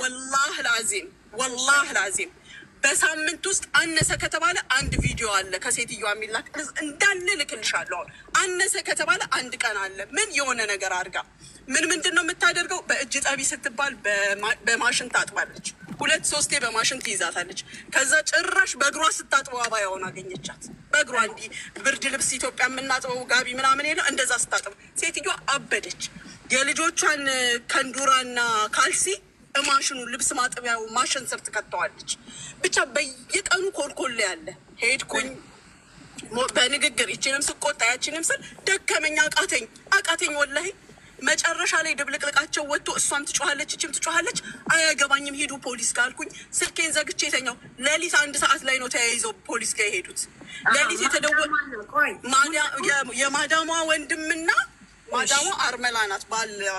والله العظيم والله العظيم በሳምንት ውስጥ አነሰ ከተባለ አንድ ቪዲዮ አለ ከሴትዮዋ የሚላክ እንዳለ ልክልሻለሁ። አሁን አነሰ ከተባለ አንድ ቀን አለ። ምን የሆነ ነገር አድርጋ ምን ምንድን ነው የምታደርገው? በእጅ ጠቢ ስትባል በማሽን ታጥባለች። ሁለት ሶስቴ በማሽን ትይዛታለች። ከዛ ጭራሽ በእግሯ ስታጥበው አባያውን አገኘቻት። በእግሯ እንዲህ ብርድ ልብስ ኢትዮጵያ የምናጥበው ጋቢ ምናምን የለ እንደዛ ስታጥበው ሴትዮዋ አበደች። የልጆቿን ከንዱራና ካልሲ ማሽኑ ልብስ ማጠቢያው ማሽን ስር ትከተዋለች። ብቻ በየቀኑ ኮልኮሌ ያለ ሄድኩኝ በንግግር ይችንም ስቆጣ ያችንም ስል ደከመኝ፣ አቃተኝ አቃተኝ ወላሂ። መጨረሻ ላይ ድብልቅልቃቸው ወጥቶ እሷም ትጮኻለች፣ ይችም ትጮኻለች። አያገባኝም ሂዱ ፖሊስ ጋር አልኩኝ። ስልኬን ዘግቼ የተኛው ሌሊት 1 ሰዓት ላይ ነው ተያይዘው ፖሊስ ጋር የሄዱት። ሌሊት የተደወ ቆይ የማዳሟ ወንድምና ማዳሟ أرملة ናት፣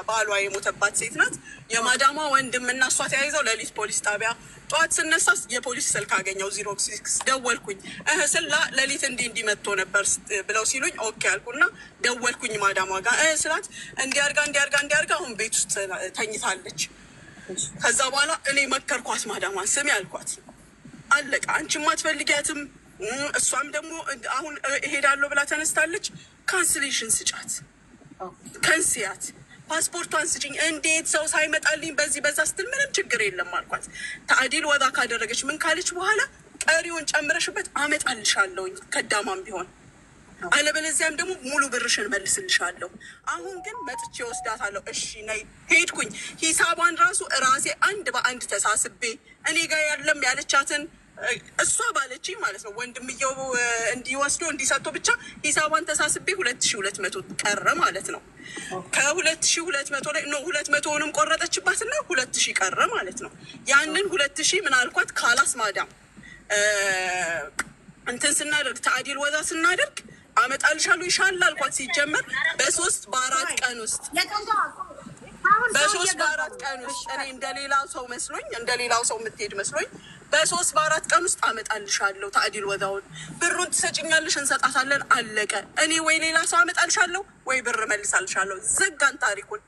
ባሏ የሞተባት ሴት ናት። የማዳሟ ወንድምና እሷ ተያይዘው ሌሊት ፖሊስ ጣቢያ። ጠዋት ስነሳ የፖሊስ ስልክ አገኘው፣ 06 ደወልኩኝ። እህ ስላ ሌሊት እንዲህ እንዲህ መጥቶ ነበር ብለው ሲሉኝ okay አልኩና ደወልኩኝ ማዳሟ ጋር። እህ ስላት እንዲያርጋ እንዲያርጋ እንዲያርጋ አሁን ቤት ውስጥ ተኝታለች። ከዛ በኋላ እኔ መከርኳት ማዳሟን፣ ስሚ አልኳት፣ አለቀ። አንቺም አትፈልጊያትም፣ እሷም ደግሞ አሁን እሄዳለሁ ብላ ተነስታለች። cancellation ስጫት፣ ከንስያት ፓስፖርቷን ስጭኝ። እንዴት ሰው ሳይመጣልኝ በዚህ በዛ ስትል ምንም ችግር የለም አልኳት። تعديل وضع ካደረገች ምን ካለች በኋላ ቀሪውን ጨምረሽበት አመጣልሻለሁኝ ከዳማም ቢሆን አለበለዚያም ደግሞ ሙሉ ብርሽን መልስልሻለሁ። አሁን ግን መጥቼ ወስዳታለሁ። እሺ ነይ። ሄድኩኝ። ሂሳቧን ራሱ ራሴ አንድ በአንድ ተሳስቤ እኔ ጋር ያለም ያለቻትን እሷ ባለችኝ ማለት ነው ወንድምየው እንዲወስዶ እንዲሰጥቶ ብቻ ሂሳቧን ተሳስቤ 2200 ቀረ ማለት ነው። ከ2200 ላይ no 200ውንም ቆረጠችባትና 2000 ቀረ ማለት ነው። ያንን 2000 ምን አልኳት? خلاص ማዳም እንትን ስናደርግ تعديل وضع ስናደርግ አመጣልሻለሁ ይሻላል አልኳት። ሲጀመር በ3 በ4 ቀን ውስጥ በ3 በ4 ቀን ውስጥ እኔ እንደሌላው ሰው መስሎኝ እንደሌላው ሰው የምትሄድ መስሎኝ በ3 በ4 ቀን ውስጥ አመጣልሻለሁ تعديل وضع ውን ብሩን ትሰጭኛለሽ፣ እንሰጣታለን። አለቀ። እኔ ወይ ሌላ ሰው አመጣልሻለሁ ወይ ብር መልሳልሻለሁ። ዘጋን ታሪኩን።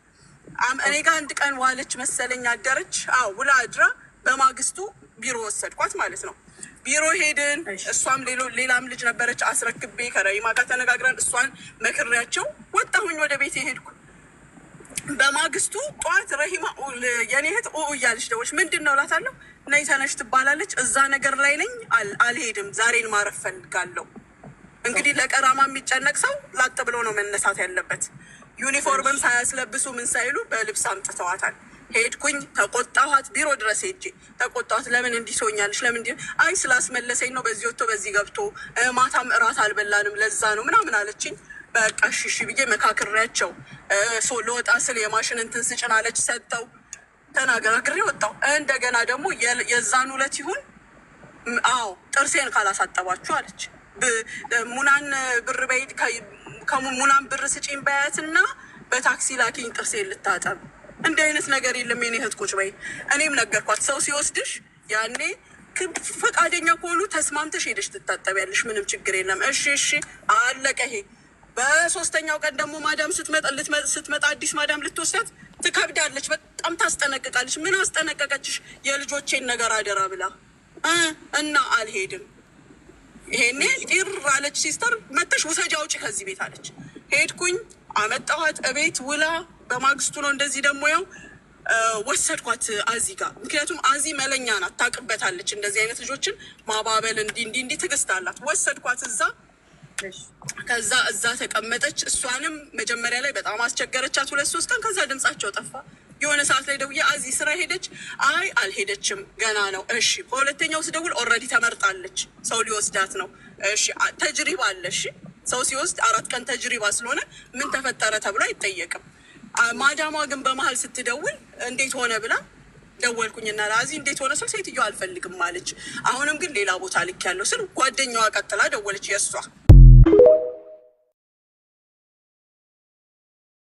እኔ ጋር አንድ ቀን ዋለች መሰለኝ አደረች። አዎ ውላ አድራ በማግስቱ ቢሮ ወሰድኳት ማለት ነው። ቢሮ ሄድን። እሷም ሌላም ልጅ ነበረች። አስረክቤ ከረሂማ ጋር ተነጋግረን እሷን መክሬያቸው ወጣሁኝ፣ ወደ ቤት ሄድኩ። በማግስቱ ጠዋት ረሂማ የኔ እህት ኦ እያለች ደወለች። ምንድን ነው እላታለሁ። ነይ ተነሽ ትባላለች። እዛ ነገር ላይ ነኝ፣ አልሄድም፣ ዛሬን ማረፍ ፈልጋለሁ። እንግዲህ ለ غرامة የሚጨነቅ ሰው ላጥ ብሎ ነው መነሳት ያለበት። ዩኒፎርምም ሳያስለብሱ ምን ሳይሉ በልብስ አምጥተዋታል። ሄድኩኝ፣ ተቆጣኋት። ቢሮ ድረስ ሄጄ ተቆጣኋት። ለምን እንዲህ ትሆኛለሽ? ለምን እንዲህ? አይ ስላስመለሰኝ ነው፣ በዚህ ወጥቶ በዚህ ገብቶ ማታም እራት አልበላንም ለዛ ነው ምናምን አለችኝ። በቃ እሺ እሺ ብዬ መካክሬያቸው ልወጣ ስል የማሽን እንትን ስጭን አለች። ሰጠው፣ ተናገራግሬ ወጣሁ። እንደገና ደግሞ የዛን ዕለት ይሁን አዎ ጥርሴን ካላሳጠባችሁ አለች። ሙናን ብር በይድ ከሙናን ብር ስጪኝ በያትና በታክሲ ላኪኝ ጥርሴን ልታጠብ። እንዲህ አይነት ነገር የለም የኔ እህት ቁጭ በይ። እኔም ነገርኳት። ሰው ሲወስድሽ ያኔ ፈቃደኛ ከሆኑ ተስማምተሽ ሄደሽ ትታጠቢያለሽ። ምንም ችግር የለም። እሺ እሺ አለቀ። ይሄ በሶስተኛው ቀን ደግሞ ማዳም ስትመጣ አዲስ ማዳም ልትወስዳት ትከብዳለች። በጣም ታስጠነቅቃለች። ምን አስጠነቀቀችሽ? የልጆቼን ነገር አደራ ብላ እና አልሄድም። ይሄኔ ጢር አለች። Sister መተሽ ውሰጂ አውጪ ከዚህ ቤት አለች። ሄድኩኝ አመጣኋት እቤት ውላ በማግስቱ ነው እንደዚህ ደግሞ ያው ወሰድኳት አዚ ጋር። ምክንያቱም አዚ መለኛ ናት፣ ታውቅበታለች። እንደዚህ አይነት ልጆችን ማባበል እንዲህ እንዲህ እንዲህ ትዕግስት አላት። ወሰድኳት እዛ። ከዛ እዛ ተቀመጠች። እሷንም መጀመሪያ ላይ በጣም አስቸገረቻት 2-3 ቀን። ከዛ ድምጻቸው ጠፋ። የሆነ ሰዓት ላይ ደውዬ አዚ ስራ ሄደች? አይ አልሄደችም ገና ነው። እሺ በሁለተኛው ስደውል already ተመርጣለች፣ ሰው ሊወስዳት ነው። እሺ تجربة አለ። እሺ ሰው ሲወስድ 4 ቀን تجربة ስለሆነ ምን ተፈጠረ ተብሎ አይጠየቅም። ማዳሟ ግን በመሀል ስትደውል እንዴት ሆነ ብላ ደወልኩኝና ለአዚ እንዴት ሆነ ስል ሴትዮ አልፈልግም አለች። አሁንም ግን ሌላ ቦታ ልክ ያለው ስል ጓደኛዋ ቀጥላ ደወለች። የእሷ